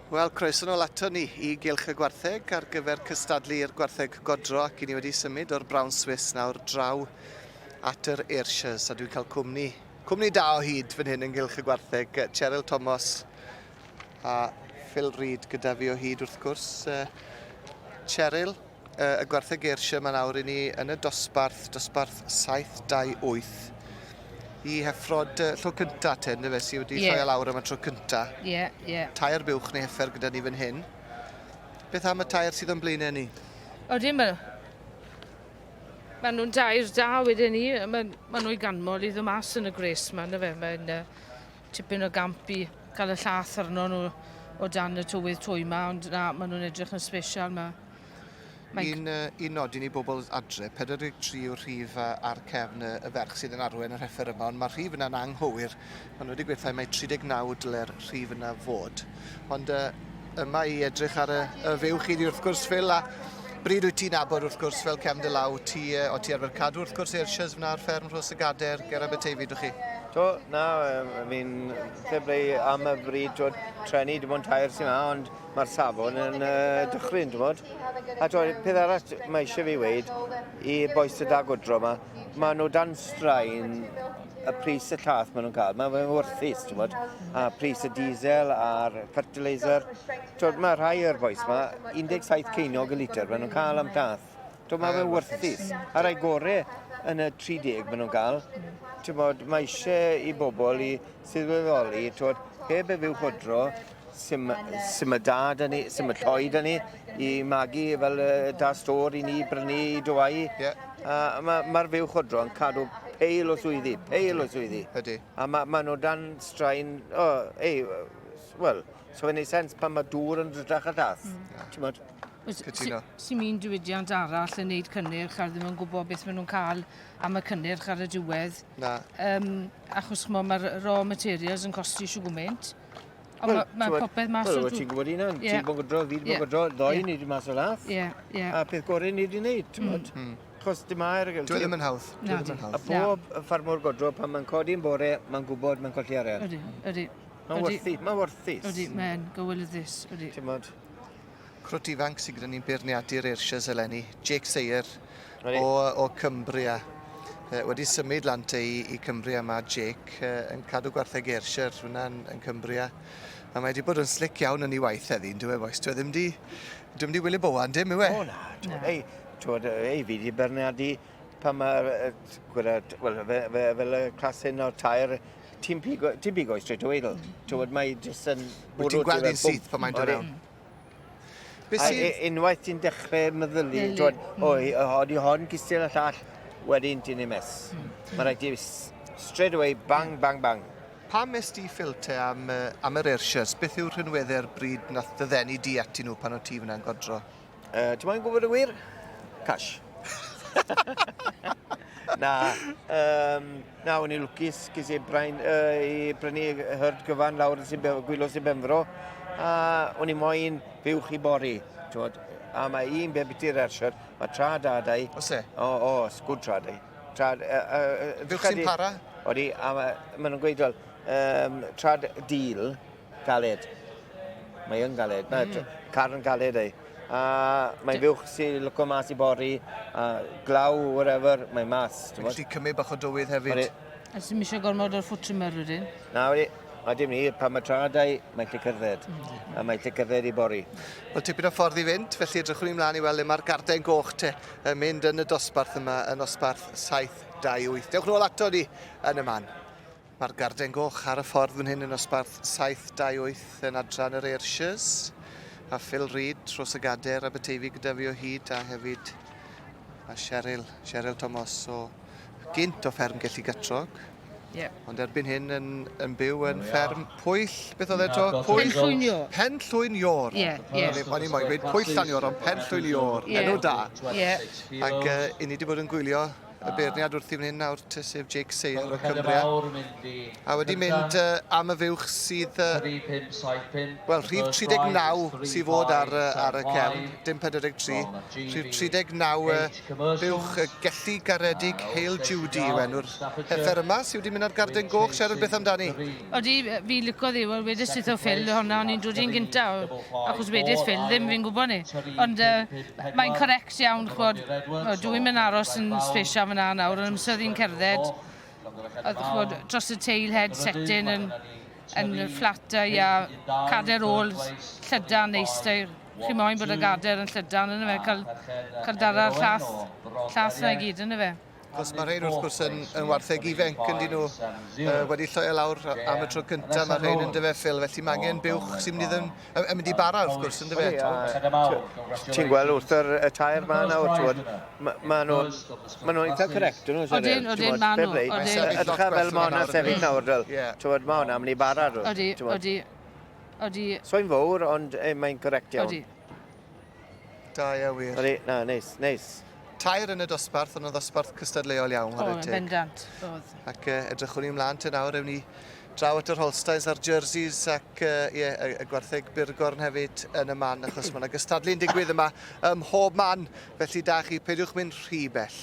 Wel, croeso nôl ato ni i Gylch y Gwartheg ar gyfer cystadlu i'r gwartheg godro ac i ni wedi symud o'r Brown Swiss nawr draw at yr Ayrshires a dwi'n cael cwmni, cwmni da o hyd fan hyn yn Gylch y Gwartheg. Cheryl Thomas a Phil Reid gyda fi o hyd wrth gwrs. Cheryl, y gwartheg Ayrshire yma nawr i ni yn y dosbarth, dosbarth 728, i heffrod uh, llo cynta te, ynddo fe, sydd wedi yeah. lloia lawr am y tro cynta. Ie, yeah, ie. Yeah. Tair buwch neu heffer gyda ni fan hyn. Beth am y tair sydd o'n blaenau ni? Odyn, mae ma nhw'n dair da wedyn ni. Mae ma nhw i ganmol i ddod mas yn y gwres yma, ynddo fe. Mae'n uh, tipyn o gamp i gael y llath arno nhw o dan y tywydd twy 'ma, ond na, maen nhw'n edrych yn special. Ma, mae... Un, uh, un nodyn i bobl adre, 43 yw'r rhif ar cefn y, y ferch sydd yn arwen yr heffer yma, ond mae'r rhif yna'n anghywir. Maen nhw wedi gweithio mai 39 dyle'r rhif yna fod. Ond uh, yma i edrych ar y, y fuwch i di wrth gwrs, Phil, a bryd wyt ti'n nabod wrth gwrs fel cefn dy law, ti, uh, o ti arfer cadw wrth gwrs Ayrshires fyna ar fferm Rhos y Gader ger Aberteifi, dwch chi? Do, na, I mean, fair play am y bryd, twod, treni, dim ond tair sy'n ma, ond mae'r safon yn uh, dychryn, dwi'n bod. A twod, peth arall mae eisiau fi weid i bois y da godro yma, mae nhw dan straen y pris y llath maen nhw'n cael. Mae'n fe'n werthus, ti'n bod? A pris y diesel a'r fertilizer. Twod, mae rhai o'r bois yma, 17 ceiniog y litr maen nhw'n cael am llath. Twod, mae fe'n werthus. A rai gore yn y 30 maen nhw'n cael. Ti'n bod, mae eisiau i bobl i sylweddoli, twod, heb y fyw chodro, Sim, sim y da da ni, sim y lloi da ni, i magu fel y da stôr i ni brynu i dywau. Yeah. A mae'r ma, ma fuwch odro yn cadw peil o swyddi, peil o swyddi. Ydy. A mae ma nhw dan straen, o, oh, ei, wel, so fe'n neud sens pan mae dŵr yn rydach a llath. Mm. Ti'n bod? Cytuno. Sy'n un diwydiant arall yn neud cynnyrch a ddim yn gwybod beth maen nhw'n cael am y cynnyrch ar y diwedd. Na. Um, achos chmo, mae'r raw materials yn costi siw gwmynt. Ond Wel, ma' ma' popeth mas o... Wel, ti'n gwybod hynna, ti'n bod yn godro, fi wedi bod yn godro, ddoe ni wedi mas o lath. Ie, ie. A peth gorau ni wedi wneud, ti'n bod? Chos dim air... Dwi e ddim yn hawdd. Dwi e ddim yn hawdd. A pob ffarmwr godro, pan mae'n codi'n bore, mae'n gwybod mae'n colli arian. Ydy, ydy. Mae'n werthu, mae'n werthus. Ydy, mae'n gywilyddus, ydy. Ti'n bod? Crwt ifanc sydd gyda ni'n beirniadu'r Ayrshires eleni, Jake Sayer o, o Cumbria. Wedi symud lan te i, i Cumbria mae Jake yn cadw gwartheg Ayrshire hwnna yn, yn Cumbria. A mae wedi bod yn slic iawn yn ei waith heddi, yn dwi boys? Dwi e ddim di, ddim di Willy Bowan, dim yw e? O na, na. Ei, twod, ei, fi di beirniadu pan mae, wel, fe, fe, fel y clas hyn o'r tair, ti'n pigo, ti pigo straight away, mm. Twod, mae jyst yn... Wyt ti'n gweld un syth pan mae'n dod mewn? Be sydd... A unwaith ti'n dechrau meddylu, twod, o, odi hon gystal y llall, wedyn ti'n ei mess. Mm. Mae rhaid ti straight away, bang, bang, bang. Pam es di Phil te am, uh, am yr Ayrshires? Beth yw'r rhinweddau'r bryd nath dy ddenu di ati nhw pan o ti fyna'n godro? Uh, ti'n moyn gwybod y wir? Cash. na, um, na, o'n i'n lwcus, ges i brain, uh, i brynu hyrd gyfan lawr yn Sir, Gwylo Sir Benfro, a o'n i moyn fuwch i bori, ti'n a mae un be biti'r Ayrshire, mae tra da dau. Oes e? O, oes, good tra dau. Tra, uh, uh, Fuwch sy'n para? Odi, a ma, ma nhw'n gweud fel, um, trad deal, galed. Mae yn galed. Mae mm. car yn galed ei. A mae'n fuwch sy'n lwco mas i bori, a glaw, whatever, mae'n mas. Mae'n gallu cymryd bach o dywydd hefyd. A sy'n eisiau gormod o'r foot trimmer wedyn? Na, wedi. A dim ni, pan mae tradau, mae'n lle cerdded. Mm. A mae'n lle cerdded i bori. Wel, tipyn o ffordd i fynd, felly edrychwn ni mlaen i weld le mae'r garden goch te yn mynd yn y dosbarth yma, yn nosbarth 728. Dewch nôl ato ni yn y man. Mae'r Garden Goch ar y ffordd fan hyn yn nosbarth 728 yn adran yr Ayrshires. A Phil Reid dros y gader Aberteifi gyda fi o hyd a hefyd a Cheryl, Cheryl Thomas o gynt o fferm Gelli Gytrog. Yeah. Ond erbyn hyn yn, yn byw yn fferm Pwyll, beth oedd e to? Pwyll. Pen Llwyn Ior. Pen Llwyn Ior. Ie, ie. O'n i'n moyn gweud Pwyll Llan Ior, ond Pen Llwyn Ior. Yeah. Enw da. Ie. Ac uh, i ni wedi bod yn gwylio. y beirniad wrth i fan hyn nawr, te sef Jake Sayer o Cumbria. A wedi mynd uh, am y fuwch sydd... Uh, Wel, rhif 39 sydd fod ar, uh, ar y cefn, dim 43. Rhif 39 uh, buwch uh, Gelli Garedig Hale Judy yw enw'r heffer yma sydd wedi mynd ar garden goch. Siarad beth amdani? Odi, fi lico ddi, wel wedes i wrtho Phil honna, o'n i'n dod i'n gynta, achos wedes Phil ddim, fi'n gwybod ni. Ond uh, mae'n correct iawn, ch'mod, dw i'm yn aros yn special fyna nawr, ond amser oedd hi'n cerdded, oedd, ch'mod, dros y tail head setting yn, yn fflat a cader ôl llydan neis da. Chi moyn bod y gader yn llydan yn y fe, cael, cael dara'r llath, llath na i gyd yn y fe. Achos mae rhain wrth gwrs yn, yn wartheg ifanc yn dyn nhw uh, wedi lloio lawr am y tro cyntaf, mae rhain yn dyfe Phil, felly mae angen buwch sy'n mynd i ddim, yn mynd i bara wrth gwrs yn dyfe. Ti'n gweld wrth yr y tair ma nawr, ti'n gwybod, ma nhw, ma nhw'n eitha correct, nhw. Odyn, odyn, ma nhw. Edrych fel ma hwnna sefyll nawr, fel, ti'n gwybod, ma hwnna mynd i bara. Odi, odi, odi. So'n fawr, ond mae'n correct iawn. Odi. Da iawn wir. Odi, na, neis, neis. Tair yn y dosbarth, ond yn ddosbarth cystadleuol iawn, chwarae teg. O, bendant, oedd. Ac uh, edrychwn ni ymlaen te nawr, ewn ni draw at yr Holsteins a'r jerseys ac uh, ie, y, y gwartheg burgorn hefyd yn y man, achos mae yna gystadlu'n digwydd yma ym mhob man, felly da chi, peidiwch mynd rhy bell.